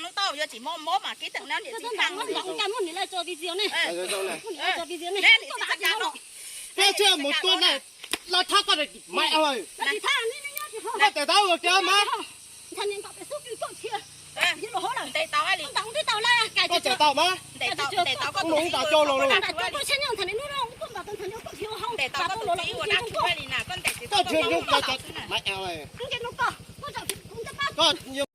hnub tau yuav tsis mob mob mas kib teem nab niam txiv tag. Muab niam tso video ne. Muab niam tso video ne. Koj tsis mus tua na, los thab koj maiv ua. Koj tes taub los kiag mas. Ntes tau li. Koj tes tau mas. Ntes tau, ntes tau koj tus txiv ua dab tsi li na, koj ntes tsis tau koj tus txiv ua dab tsi li na, koj ntes tsis tau koj tus txiv ua dab tsi li na. Koj